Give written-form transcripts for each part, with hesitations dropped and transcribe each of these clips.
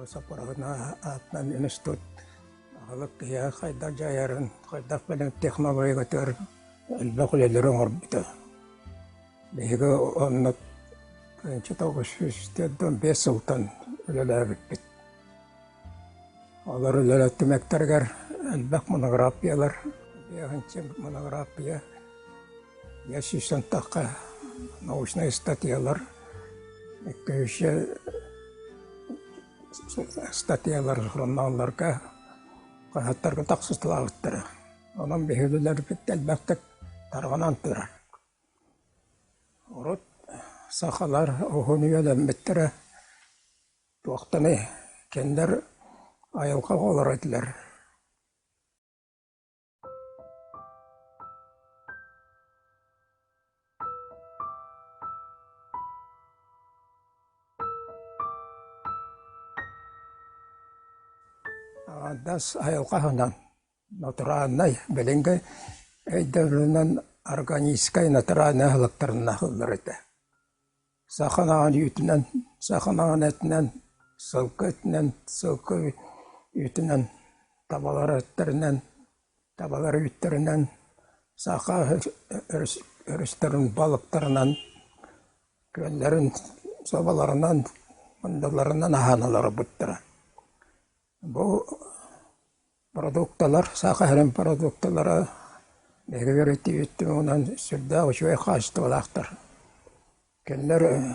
Саппараҕын аатынан институт аһылык киһиэхэ хайдах дьайарын, хайдах бэлэм технологиятыгар элбэх үлэлэри оҥорбута. Биһиги онно 1945 сылтан үлэлээбиппит. Олор үлэлэр түмэктэригэр элбэх монографиялар, биэһинчи монография, 500 тахха научнай статьялар, икки статьялар журналларга, хаһыаттарга тахсыталаабыттара. Онон биһиги үлэлэрбит элбэхтик тарҕанан турар. Урут сахалар уһун үйэлэммиттэрэ Туохтаный, кинилэр айылҕа оҕолоро этилэр. Аҥаардас айылҕа аһынан натуральнай, билиҥҥи өйдөбүлүнэн органическай натуральнай аһылыктарынан аһыыллар этэ. Саха ынаҕын үүтүнэн, саха ынаҕын этинэн, сылгы этинэн, сылгы үүтүнэн, табалар эттэринэн, табалар үүттэринэн, саха өрүстэрин балыктарынан, күөллэрин соболорунан, мундуларынан аһаан олорбуттара. Бу Продукталар, саха сирин продукталара биһиги үөрэтиибит туһунан сүрдээх үчүгэй хаачыстыбалаахтар. Кинилэр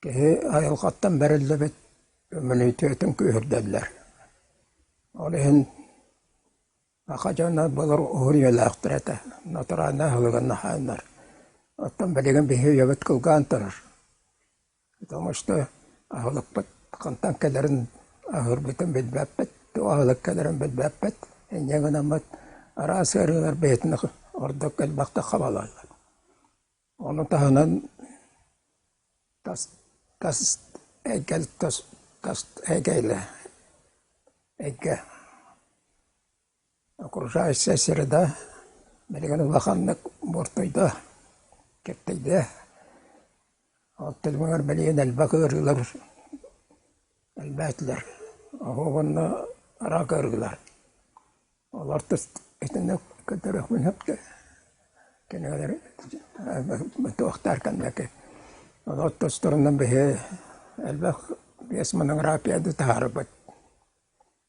киһи айылҕаттан бэриллибит иммунитетын күүһүрдэллэр. Ол иһин саха дьоно былыр уһун үйэлээхтэр этэ, натуральнай аһылыгын аһааннар. Оттон билигин биһиги үйэбит кылгаан турар. Потому что аһылыкпыт хантан кэлэрин аһыырбытын билбэппит, туох аһылык кэлэрин билбэппит. Инньэ гынаммыт араас ыарыылар бэйэтин ордук элбэхтик хабалаллар. Ону таһынан тас тас эйгэл тас тас эйгэлэ эйгэ Окружающая среда билигин улаханнык буортуйда, кэптэйдэ. Ол түмүгэр билигин элбэх ыарыылар элбээтилэр. Оһуобунна рак ыарыылар. Олор тус итинник көрдөрүөхпүн сөп кинилэр туохтаар кэнники. Олор тустарынан биһи элбэх биэс монографияны таһаарбыт.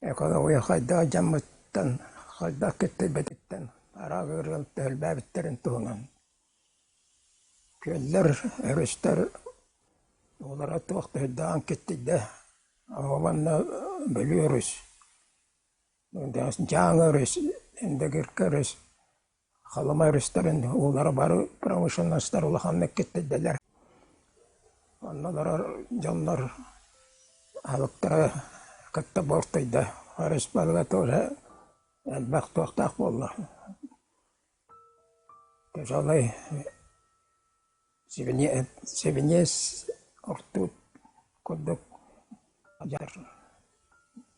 Экология хайдах дьаммыттан, хайдах кэттийбититтэн араак ыарыылар элбээбиттэрин туһунан Күөллэр, өрүстэр уулара туох да үрдээн киттийдэ. Уонна Бүлүү өрүс, Дьааҥы өрүс, Индигирка өрүс, Халыма өрүстэрин уулара бары промышленностар улаханнык киттийдилэр. Онно олорор дьоннор аһылыктара кытта буортуйда. Өрүс балыга тоже элбэх туохтаах буолла. Тяжелый свинец ортут курдук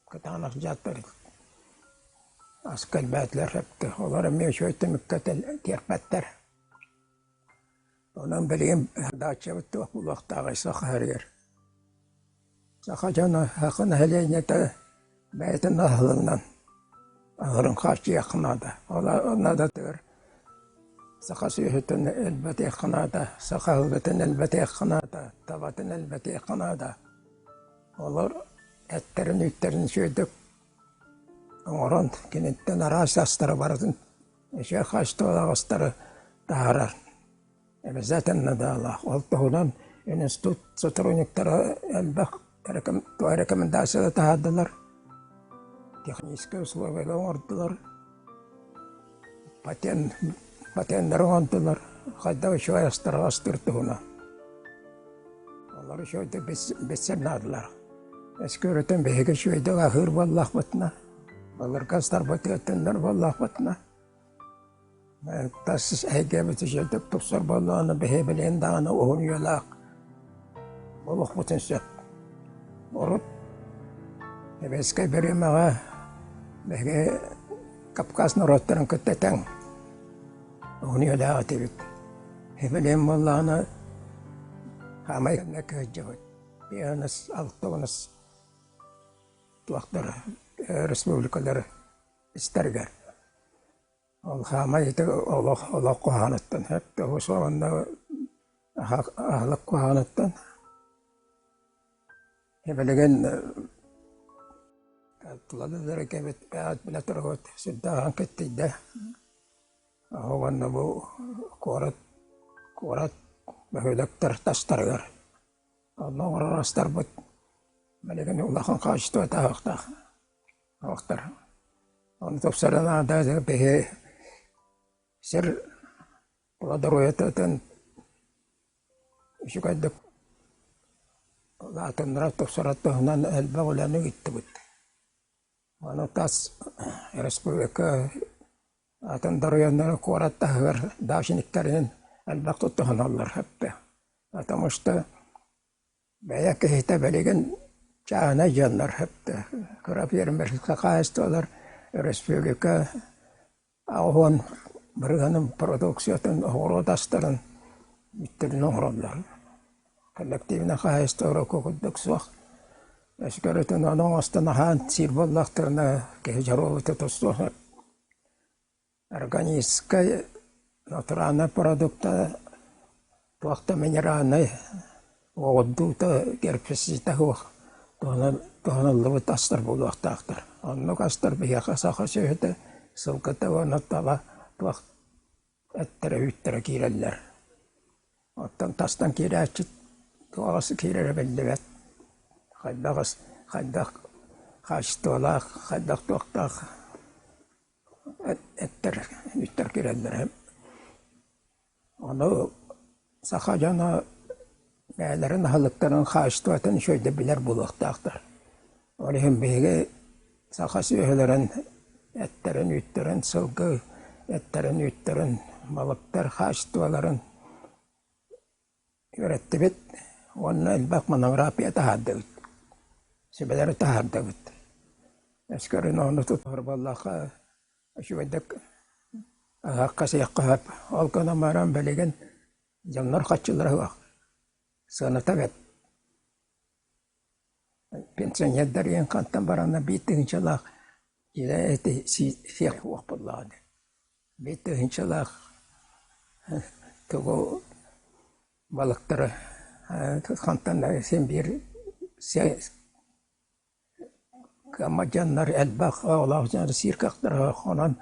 кытаанах дьааттар аска элбээтилэр сөптө. Олор эмиэ үчүгэй түмүккэ тиэрпэттэр. Онон билигин даачабыт туох буолуохтааҕый саха сиригэр. Саха дьоно, саха нэһилиэнньэтэ бэйэтин аһылыгынан аһарын хааччыйыахха наада. Ол наадатыгар саха сүөһүтүн элбэтиэххэ наада, саха аһылыгын элбэтиэххэ наада, табатын элбэтиэххэ наада. Олор эттэрин-үүттэрин үчүгэйдик оҥорон, киниттэн араас астары барытын үчүгэй хаачыстыбалаах астары таһаарар обязательно наадалаах. Ол туһунан институт сотрудниктара элбэх рекомендация таһаардылар, техническэй условиялары оҥордулар, патент патеннары оҥордулар, хайдах үчүгэй астары астыыр туһунан. Олор үчүгэйдик билсэр наадалаах. Өскөрүтүн биһиги үчүгэйдик аһыыр буоллахпытына, былыргы астарбыт төннөр буоллахпытына, тас эйгэбит үчүгэйдик тупсар буоллаҕына, биһи билигин даҕаны уһун үйэлээх буолуохпутун сөп. Урут Сэбиэскэй бириэмэҕэ биһиги Кавказ норуоттарын кытта тэҥ уһун үйэлээх этибит. Билигин буоллаҕына хаамай кэннэ кыһыдьыбыт. Биэс алта уонус. туохтар республикалар истэригэр. Ол хаамай ити олох олох куһаҕаныттан сөп уонна аһылык куһаҕаныттан билигин тулалыыр кэбит билэ турабыт сүрдээҕин кэттийдэ. Уонна бу куорат куорат бөһүөлэктэр тастарыгар онно оҥорор астарбыт билигин улахан хаачыстыбата аһыахтаах аһыахтар. Ону тупсаран наада биһи сир плодородиетын үчүгэйдик улаатыннарар, тупсарар туһунан элбэх үлэни ыыттыбыт. Ону тас республика атын да оройуоннарын куорат таһыгар дачниктарынан элбэхтик туһаналлар сөптөөх. Потому что бэйэ киһитэ билигин чааһынай дьоннор сөптөөх. Кыра фермерскэй хаһаайыстыбалар республика 80 бырыһыанын продукциятын оҕуруот астарын бүттэрин оҥороллор. Коллективнай хаһаайыстыба урукку курдук суох. Өскөрүтүн ону оҥостон аһаан сиир буоллахтарына киһи дьоруобута тустуох сөп. Органическай натуральнай продукта туох да минеральнай оҕордуута, гербицидэ суох туһаныллыбыт астар буолуохтаахтар. Оннук астар биһиэхэ саха сүөһүтэ, сылгыта уонна таба туох эттэрэ, үүттэрэ киирэллэр. Оттон тастан киирээччи туох ас киирэрэ биллибэт. Хайдах ас, хайдах хаачыстыбалаах, хайдах туохтаах эттэр, үүттэр киирэллэрэ. Ону саха дьоно бэйэлэрин аһылыктарын хаачыстыбатын үчүгэйдик билэр буолуохтаахтар. Ол иһин биһиги саха сүөһүлэрин эттэрин, үүттэрин, сылгы эттэрин, үүттэрин, балыктар хаачыстыбаларын үөрэттибит уонна элбэх монография таһаардыбыт, сүбэлэри таһаардыбыт. Өскөрүн ону тутуһар буоллахха үчүгэйдик аһыахха-сиэххэ сөп. Ол гынан баран билигин дьоннор хаччылара суох, сыаната бэрт. Пенсионердар диэн хантан бараннар биир тыһыынчалаах илэ эти сиэх суох буоллаҕа дии. Биир тыһыынчалаах тугу балыктары хантан да син биир кыаммат дьоннор элбэх оҕолоох дьон сиир кыахтара суох. Онон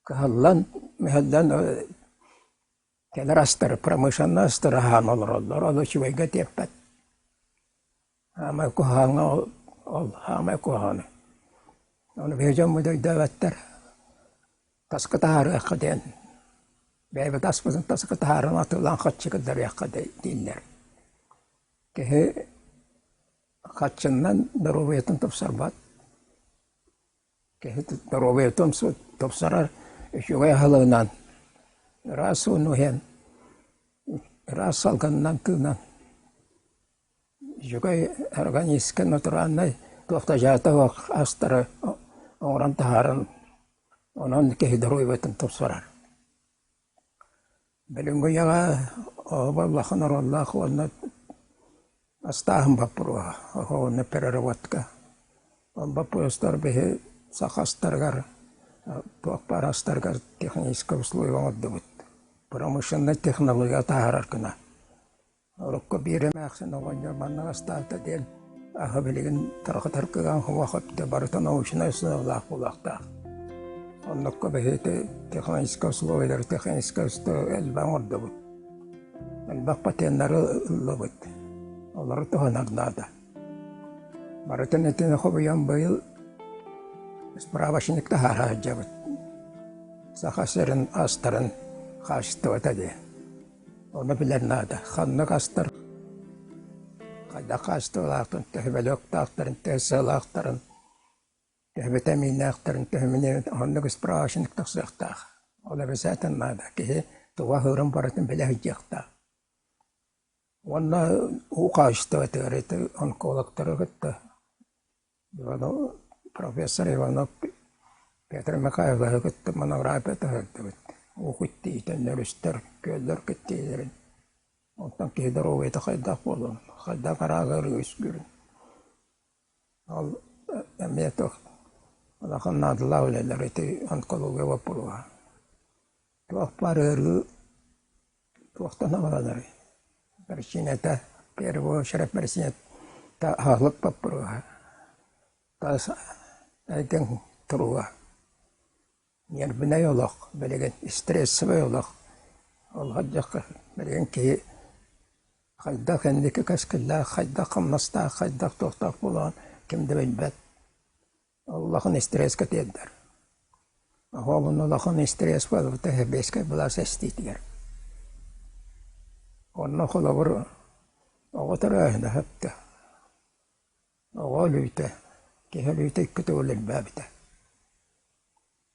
кыһаллан, мүһэллэн кэлэр астары, промышленнай астары аһаан олороллор, ол үчүгэйгэ тиэрпэт. Саамай куһаҕаҥҥа ол, ол саамай куһаҕана. Ону биһиги дьоммут өйдөөбөттөр, таска таһаарыахха диэн, бэйэбит аспытын таска таһааран атыылаан харчы киллэриэххэ дииллэр. Киһи харчыннан доруобуйатын тупсарбат. Киһи доруобуйатын тупсарар үчүгэй аһылыгынан, ыраас ууну иһэн, ыраас салгынынан тыынан, үчүгэй органическай натуральнай туох да дьаата суох астары оҥорон таһааран, онон киһи доруобуйатын тупсарар. Билиҥҥи үйэҕэ оһуоба улахан оруоллаах уонна астааһын боппуруоһа, уонна переработка. Ол боппуруостар биһи саха астарыгар, туох баар астарыгар техническэй условия оҥордубут. Промышленнай технология таһаарар гына. Урукку биир эмээхсин оҕонньор маннык астаата диэн аһы билигин тарҕатар кыаҕын суох өттө барыта научнай сыаллаах буолуохтаах. Оннукка биһиги техническэй условиялары техническэй элбэх оҥордубут. Элбэх патеннары ыллыбыт. Олору туһанар наада. Барытын итини хобуйан быйыл справочник таһаара сылдьабыт. Саха сирин астарын хаачыстыбата диэн. Ону билэр наада. Ханнык астар хайдах хаачыстыбалаахтарын, төһө бөлүөктаахтарын, төһө сыалаахтарын, төһө битэмииннээхтэрин, төһө оннук справочник тахсыахтаах. Ол эбэсээтин наада. Киһи тугу аһыырын барытын билэ сылдьыахтаах. Уонна уу хаачыстыбатыгар ити онкологтары кытта Иванов, профессор Иванов Петр Михайловиһы кытта монография таһырдыбыт. Уу киттиитин, өрүстэр, күөллэр киттиилэрин. Онтон киһи доруобуйата хайдах буолуон, хайдах араага үскүүрүн. Ол эмиэ туох улахан наадалаах үлэлэр ити онкология боппуруоһа. Туох баар ыарыы туохтан абаланарый? Биричиинэтэ, в первую очередь биричиинэтэ аһылык боппуруоһа, тас эйгэҥ туруга. Ньиэрбинэй олох билигин стрессовай олох. Ол сылдьахха билигин киһи хайдах инники кэскиллээх, хайдах хамнастаах, хайдах туохтаах буолан ким да билбэт. Ол улахан стресскэ тиэрдэр. Оһоҕун улахан стресс буолбута сэбиэскэй былаас эстиитигэр. Онно холобур оҕо төрөөһүнэ сөптөөх. Оҕо өлүүтэ, киһи өлүүтэ икки төгүл элбээбитэ.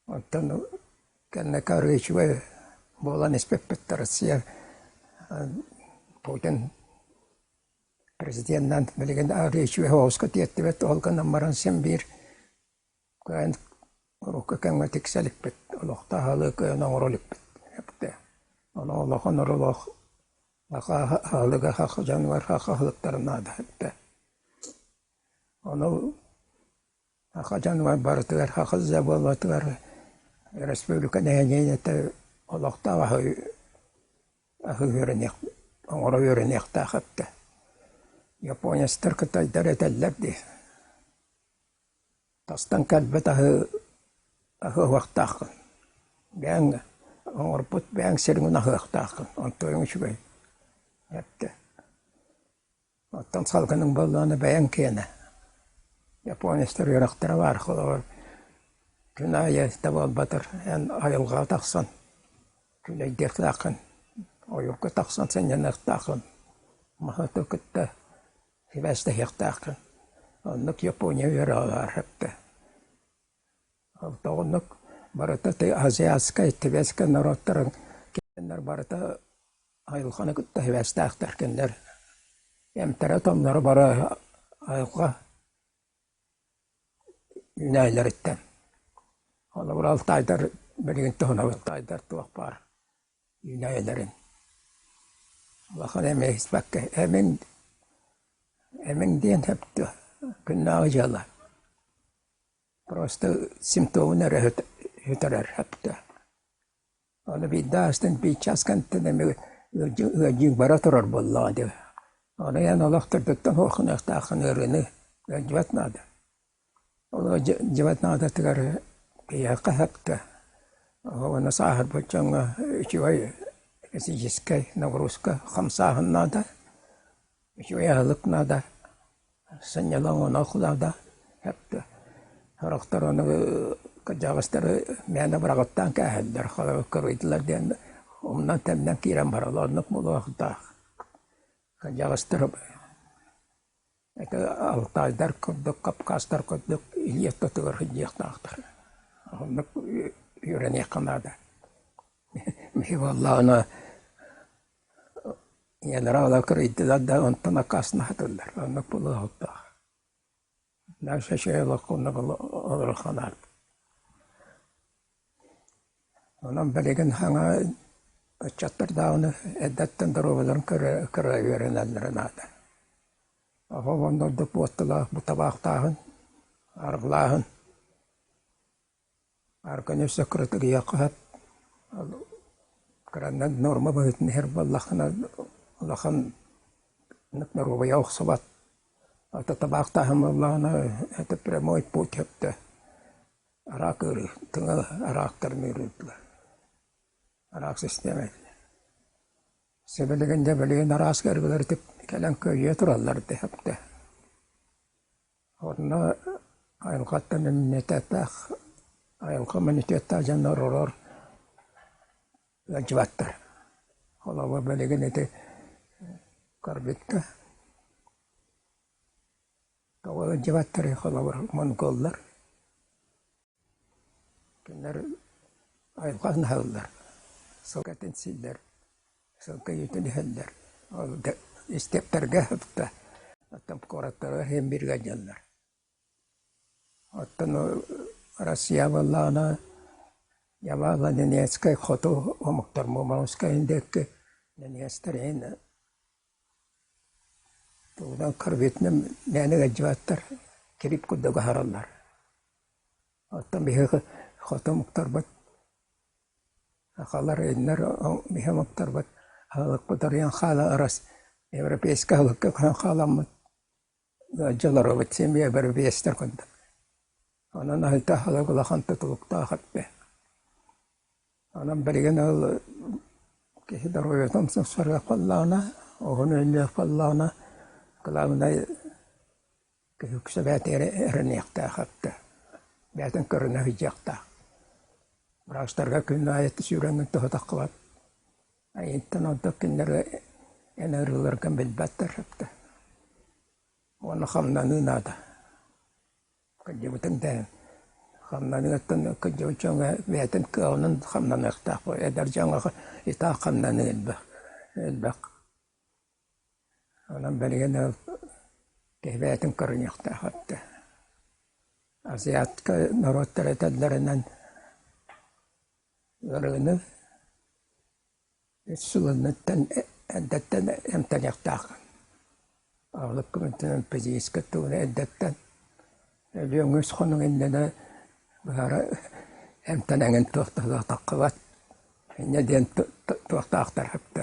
Оттон кэнники арыый үчүгэй буолан испиппит Россия Путин президенинэн билигин арыый үчүгэй соҕуска тиэртибэт, ол гынан баран син биир кыайан урукку кэмҥэ тиксэ иликпит, олохтоох аһылыгы кыайан оҥоро иликпит. Ону улахан олох аһылыга саха дьонугар саха аһылыктара наада этэ. Ону саха дьонугар барытыгар саха буолуотугар республика нэһилиэнньэтэ олохтоох аһы аһы үөрэниэх оҥоро үөрэниэхтээх этэ. Японецтар, кытайдар этэллэр дии Тастан кэлбит аһы аһыахтааххын, бэйэҥ оҥорбут бэйэҥ сириҥин аһыахтааххын, онтуойуҥ үчүгэй эттэ. Оттон салгыныҥ буоллаҕына бэйэҥ киэнэ. Японецтар үөрэхтэрэ баар, холобур, күн аайы да буолбатар эн айылҕаҕа тахсан күүлэйдиэхтээххин, ойуурга тахсан сынньаныахтааххын, маһы кытта сибээстэһиэхтээххин. Оннук Япония үөрэҕэ баар эбитэ. Оннук барыта азиатскай, тибетскэй норуоттарын кинилэр барыта айылҕаны кытта сибээстээхтэр кинилэр эмтэрэ-томноро бары айылҕа үүнээйилэриттэн. Холобур, алтайдар билигин туһунан алтайдар туох баар үүнээйилэрин улахан эми испэккэ эмиҥ эмиҥ диэн сөп дуо күннээҕи дьыала просто симптомун эрэ сүтэрэр сөп дуо ону биирдэ аастын биир чаас кэнниттэн эми ыалдьыы бара турар буоллаҕа дии ону эн олох төрдүттэн суох гыныахтааххын ыарыыны ыалдьыбат наада Ол дьыбат наадатыгар киһиэхэ сөптөөх уонна сааһырбыт дьоҥҥо үчүгэй физическэй нагрузка хамсааһын наада, үчүгэй аһылык наада, сынньалаҥ олох наада сөптөөх. Сорохтор ону кырдьаҕастары мээнэ быраҕаттаан кээһэллэр, кырыйдылар диэн умнан-тэмнэн киирэн бараллар, оннук буолуохтаах. Кырдьаҕастар Это алтайдар курдук, кавказтар курдук илии ортотугар сылдьыахтаахтар. Оннук үөрэниэххэ наада. Биһиги буоллаҕына ийэлэрэ аҕалара кырыйдылар да онтон аккаастанаһатыллар. Оннук буолуохтаах. Дальше үчүгэй олоххо оннук олоруохха наада. Онон билигин саҥа ыччаттар даҕаны эрдэттэн доруобуйаларын көрө көрө үөрэнэллэрэ наада. Оҕо уонна ордук буотталаах бу табаахтааһын, арыгылааһын, арыгыны өссө кыратыгыйыахха сөп. Кыранан нуорма быһыытынан иһэр буоллаххына улахан доруобуйа охсубат. Ото табаахтааһын буоллаҕына это прямой путь өттө. Араак ыарыы, тыҥа араактарын ыарыытыгар, араак систиэмэтэ. Сибилигин дьэ билигин араас ыарыылар кэлэн кыайыа тураллар дэһэптэ. Онно айылҕаттан иммунитеттаах, айылҕа иммунитеттаах дьоннор олорор ыалдьыбаттар. Холобур, билигин ити көрбүккэ Тоҕо ыалдьыбаттарый холобур монголлар кинилэр айылҕаны аһаллар, сылгытын сииллэр, сылгы үүтүн иһэллэр, ол истиэптэргэ да оттон куораттарга иһин бииргэ ыалдьаллар. Оттон Россия буоллаҕына Ямало-Ненецкэй хоту омуктар Мурманскай диэки ненецтэр иһин Тугунан көрбүтүнэн мээнэ ыалдьыбаттар. Кирип курдук аһараллар. Оттон биһиги хоту омуктарбыт, сахалар иннэр биһи омуктарбыт аһылыкпыт арыйан хаала арас европейскай аһылыкка көһөн хааламмыт ыалдьаллар семья европейстар курдук. Онон аһыйта аһылык улахан тутулуктаах эбит. Онон билигин ол киһи доруобуйатын тупсарыах буоллаҕына, уһун үйэлиэх буоллаҕына, кылаабынай Киһи үксэ бэйэтигэр эрэниэхтээх өттө, бэйэтин көрүнэ сылдьыахтаах. Быраастарга күн аайы сүүрэҥҥин туһатаххыбат. Айыыттан ордук кинилэри эн ыарыыларгын билбэттэр өттө. Уонна хамнаныы наада. Кырдьыбытыҥ да иһин хамнаныыттан кырдьыбыт дьоҥҥо бэйэтин кыаҕынан хамнаныахтаах. Эдэр дьоҥҥо итаах хамнаныы элбэх элбэх. Онон билигин ол киһи бэйэтин көрүнүөхтээх этэ. Азиатка норуоттар этэллэринэн ыарыыны үс сылыныттан эрдэттэн эмтэниэхтээххин. Аҕылык күнүттэн физическэй тугуна эрдэттэн өлүөҥ үс хонук иннинэ быһара эмтэнэҥин туох да таххыбат. Инньэ диэн туохтаахтар сөптө.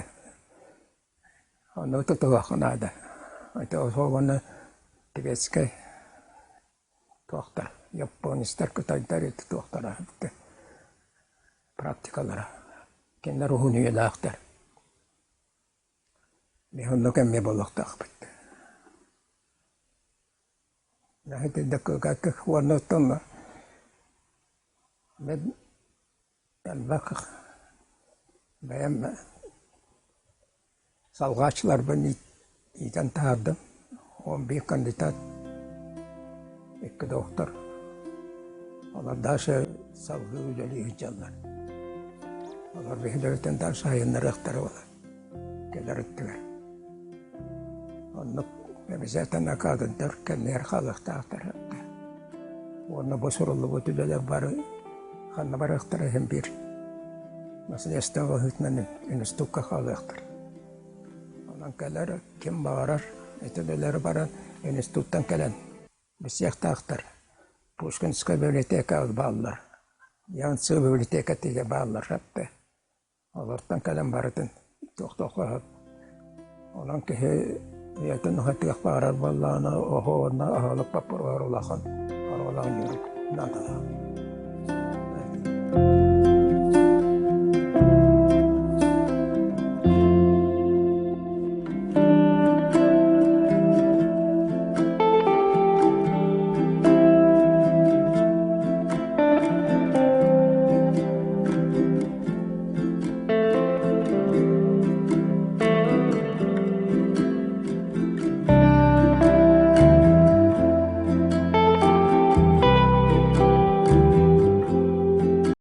Ону тутуһуохха наада. Это уонна тибетскэй туохтар, японецтар, кытайдар ити туохтара практикалара. Кинилэр уһун үйэлээхтэр. Биһи оннук эмиэ буолуохтаахпыт. Уонна оттон мин элбэх бэйэм салҕааччыларбын иитэн таһаардым. 11 кандидат, икки доктор. Олор дальше салгыы үлэлии сылдьаллар. Олор биһилэриттэн дальше айаннарыахтара буолар кэлэр өттүгэр. Оннук обязательно кадрдар кэннигэр хаалыахтаахтар. Уонна бу суруллубут үлэлэр бары ханна барыахтара иһин биир наследство быһыытынан институкка хаалыахтара. Онон кэлэр ким баҕарар ити үлэлэри баран институттан кэлэн билсиэхтээхтэр. Пушкинскай библиотека бааллар, Янцзы библиотека тиийэ бааллар Олортон кэлэн барытын туох-туохха сөп. Онон киһи ийэтин уһатыах баҕарар буоллаҕына, оһо уонна аһылык боппуруоһар улахан оруолаах дьиэ наадалаах.